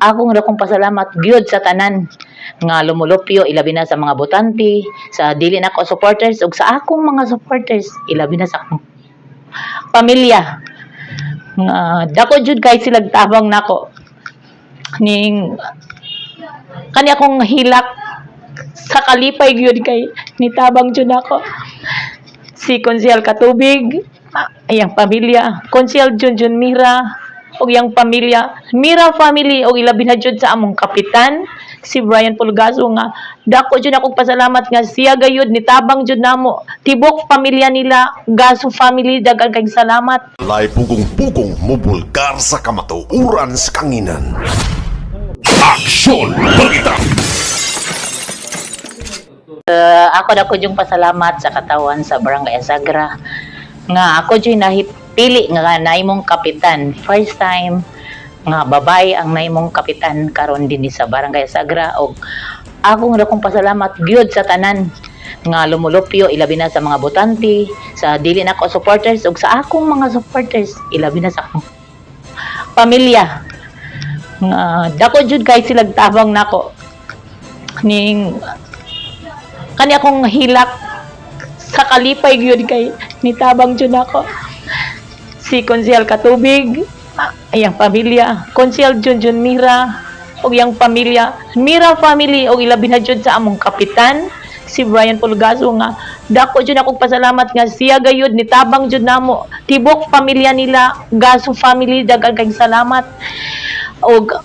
Akong dakong pasalamat gyud sa tanan nga lumulupyo, ilabi na sa mga botante, sa dili nako supporters ug sa akong mga supporters, ilabi na sa akong pamilya nga dako jud kay sila tabang nako. Ning kani akong hilak sa kalipay gyud kay nitabang jud ako si Konsehal Katubig, iyang pamilya, Konsehal Junjun Mira ug iyang pamilya, Mira family, ug ilabi na jud sa among kapitan, si Brian Pulgaso, nga dako jud akong pasalamat nga siya gayud nitabang jud namo. Tibok pamilya nila, Gaso family, daghan kay salamat. Lay pugong-pugong mubulgar sa kamatuoran sa kanginan. Aksyon Balita! Ako dako yung pasalamat sa katawan sa Barangay Azagra nga ako jud nahipili nga naimong kapitan. First time nga babae ang naimong kapitan karon dinhi sa Barangay Azagra, og akong dakong pasalamat gyud sa tanan nga lumulupyo, ilabi na sa mga botante, sa dili nako supporters ug sa akong mga supporters, ilabi na sa akong pamilya nga dako jud kay sila tabang nako. Ning kani akong hilak sa kalipay gyud kay nitabang jud ako si Konsehal Katubig, iyang pamilya, Konsehal Junjun Mira ug iyang pamilya, Mira family, ug ilabi na jud sa among kapitan, si Brian Pulgaso, nga dako jud akong pasalamat nga siya gayud nitabang jud namo. Tibok pamilya nila, Gaso family, daghan kay salamat. Og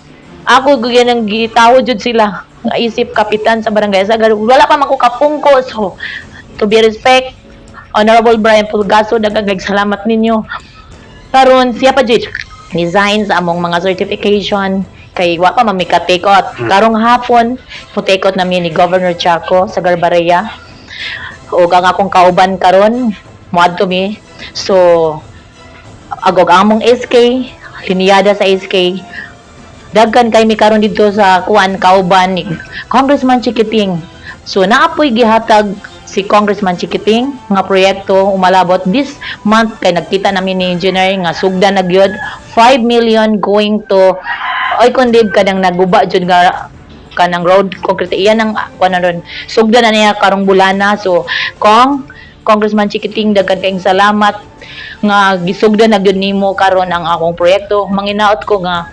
ako gyud ang gitawo jud sila nga isip kapitan sa Barangay Azagra. Wala pa man ko kapungko, so to be respect, Honorable Brian Pulgaso, daghan kay salamat ninyo. Karon siya pa jud design sa among mga certification kay wa pa man mi ka-take out. Karong hapon mo take out nami ni Governor Chaco sa Garbarea, ug ang akong kauban karon moadto mi. So agog among SK, linyada sa SK, daghan kay mi karon didto sa kuan, kauban ni Congressman Chiquiting. So naapoy gihatag si Congressman Chiquiting nga proyekto umalabot this month kay nagkita namin ni engineer nga sugdan na gyud, 5 million going to oy kundib kanang naguba jud nga kanang road concrete. Iyan ang kuan na ron, sugdan na niya karong bulana. So Kong Congressman Chiquiting, daghan kayong salamat nga gisugdan na gyud nimo karon ang akong proyekto. Manginaot ko nga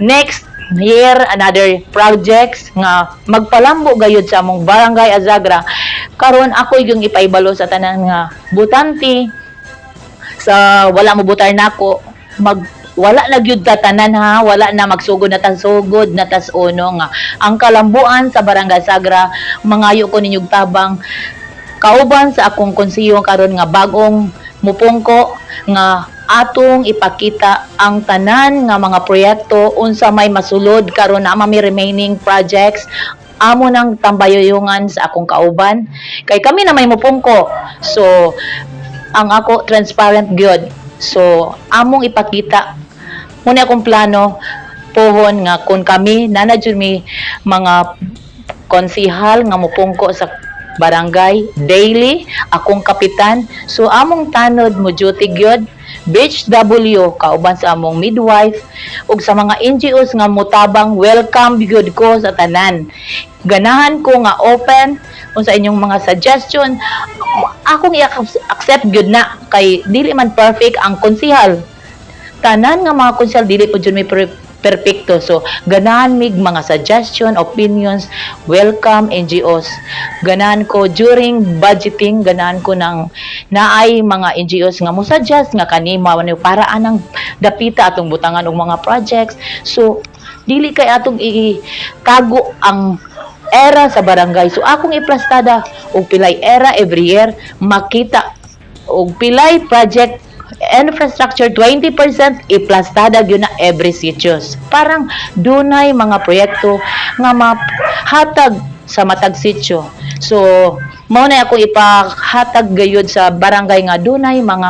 next year another projects nga magpalambo gayud sa among Barangay Azagra. Karon ako yung ipaibalo sa tanan nga butante, sa wala mo butar nako, mag wala na gyud ta tanan ha, wala na, magsugod na ta, sugod na tas uno nga ang kalambuan sa Barangay Azagra. Mangayo ko ninyog tabang kauban sa akong konseyo karon nga bagong mupungko, nga atong ipakita ang tanan nga mga proyekto unsa may masulod karon na mami remaining projects. Amo nang tambayuyungan sa akong kauban kay kami na may mupungko. So ang ako transparent gyud, so among ipakita muna akong plano pohon nga kung kami nana jud mi mga konsihal nga mupungko sa barangay daily, akong kapitan. So among tanod mo duty gyud BHW kauban sa among midwife ug sa mga NGOs nga mutabang, welcome gyud ko sa tanan. Ganahan ko nga open kung sa inyong mga suggestion, akong i-accept gyud na kay dili man perfect ang konsihal. Tanan nga mga konsehal dili po jud may perpekto. So ganahan mig mga suggestion, opinions, welcome NGOs. Ganahan ko during budgeting, ganahan ko ng naay mga NGOs nga mo suggest nga kani mao ni para anang dapita atong butangan og mga projects. So dili kay atong ikago ang era sa barangay. So akong iplastada og pilay era every year, makita og pilay project infrastructure, 20% iplastada gyud na every sitios. Parang dunay mga proyekto nga mahatag sa matag sitio. So mao na ako ipahatag gayud sa barangay nga dunay mga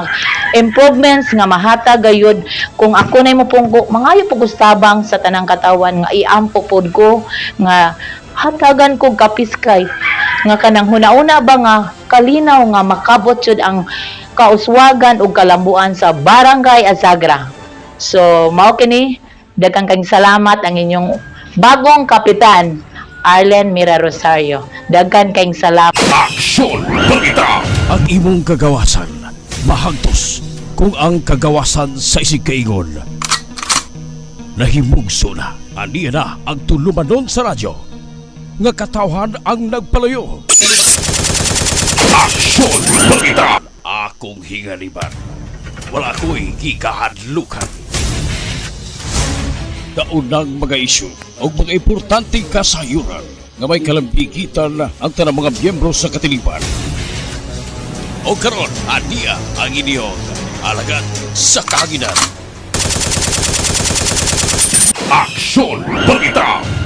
improvements nga mahatag gayud kung ako na mopungko. Mangayo po ko tabang sa tanang katawan nga iampo pod ko nga hatagan ko kapiskay nga kanang hunauna ba nga kalinaw nga makabot jud ang kauswagan ug kalambuan sa Barangay Azagra. So mao kini, daghang kayong salamat ang inyong Bagong kapitan, Arlen Mira Rosario. Daghan kayong salamat. Aksyon Balita. Ang imong kagawasan mahagtos kung ang kagawasan sa isigkaingon nahimugso na. Aniya na ang tulumanon sa radyo nga katawhan ang nagpalayo. Aksyon Balita. Akong hingaliban, wala ko'y gikahadlukan. Kaunang mga isyu o mga importanteng kasayuran nga may kalambigitan ang tanang mga miyembro sa katilipan. O karon, aniya ang inyong alagad sa kahanginan. Aksyon Balita.